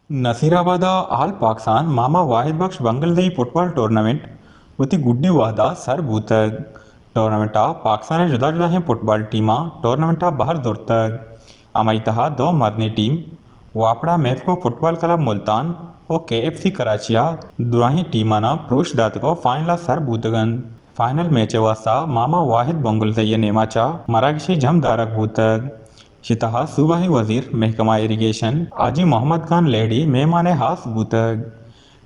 نصیر آباد ءَ آل پاکستان ماما واحد بخش بنگلزئی فٹبال ٹورنامنٹ وتی گڈی وہدا سر بوتگ۔ ٹورنامنٹ ءَ پاکستان ءِ جدا جدائیں فٹبال ٹیماں ٹورنامنٹ ءَ بہر زرتگ۔ ہمائی تہا دو مزنیں ٹیم واپڈا میپکو فٹبال کلب ملتان و کے ایف سی کراچی ءَ دراہیں ٹیماناں پروش داتگ و فائنل ءَ سر بوتگ انت۔ فائنل میچ ءِ واستہ ماما واحد بنگلزئی ءِ نیما چہ مراگشی جم دارگ بوتگ۔ شی تہا صوبائی وزیر محکمہ ایریگیشن حاجی محمد خان لہڑی مہمان ہاس بوتگ۔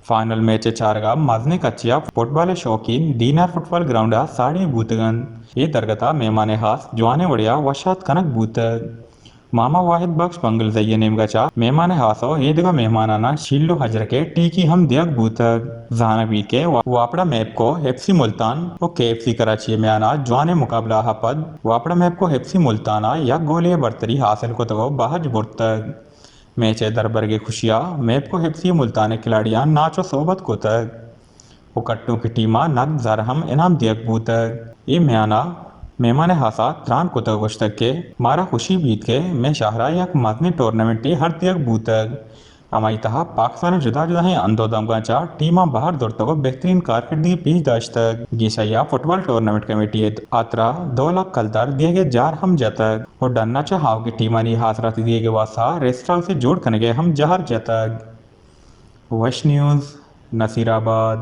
فائنل میچ ءِ چارگ ءَ مزنیں کچے ءَ فٹبال ءِ شوقین دینار فٹبال گراؤنڈ ءَ ساڑی بوتگ انت۔ اے درگت ءَ مہمان ہاس جوانیں وڑے ءَ وشات کنگ بوتگ۔ ماما واحد بخش بنگلزئی ءِ نیمگ ءَ چہ مہمان ہاس ءُ ایدگہ مہماناناں شیل ءُ ہجرک ءِ ٹیکی ہم دیگ بوتگ۔ زانگ بیت کہ وا-، واپڈا میپکو ایف سی ملتان ءُ کے ایف سی کراچی ءِ میان ءَ جوانیں مقابلہ ءَ پد واپڈا میپکو ایف سی ملتان ءَ یک گولے ءِ برتری حاصل کتگ ءُ بہج برتگ۔ میچ ءِ دربرگ ءِ خوشی ءَ میپکو ایف سی ملتان ءِ کھلاڑیاں ناچ ءُ صحبت کتگ ءُ کٹوکیں ٹیم ءَ نقد زر ہم انعام دیگ بوتگ۔ اے میان ءَ مہمان ہاس ءَ تران کتگ ءُ گوشتگ کہ مارا خوشی بیت کہ مئے شہر ءَ یک مزنیں ٹورنامنٹے ہر دیگ بوتگ۔ ہمائی تہا پاکستان ءِ جدا جدائیں ہند ءُ دمگاں چہ ٹیماں بہر زرتگ ءُ بہترین کارکردگی پیش داشتگ۔ گیشا یا فٹبال ٹورنامنٹ کمیٹی ءِ ہاترا دو لکھ کلدار دیگ ءِ جار ہم جتگ ءُ ڈن ءَ چہ آؤکیں ٹیمانی آسراتی دیگ ءِ واستہ ریسٹ ہاؤسے جوڑ کنگ ءِ ہم جار جتگ۔ وش نیوز، نصیر آباد۔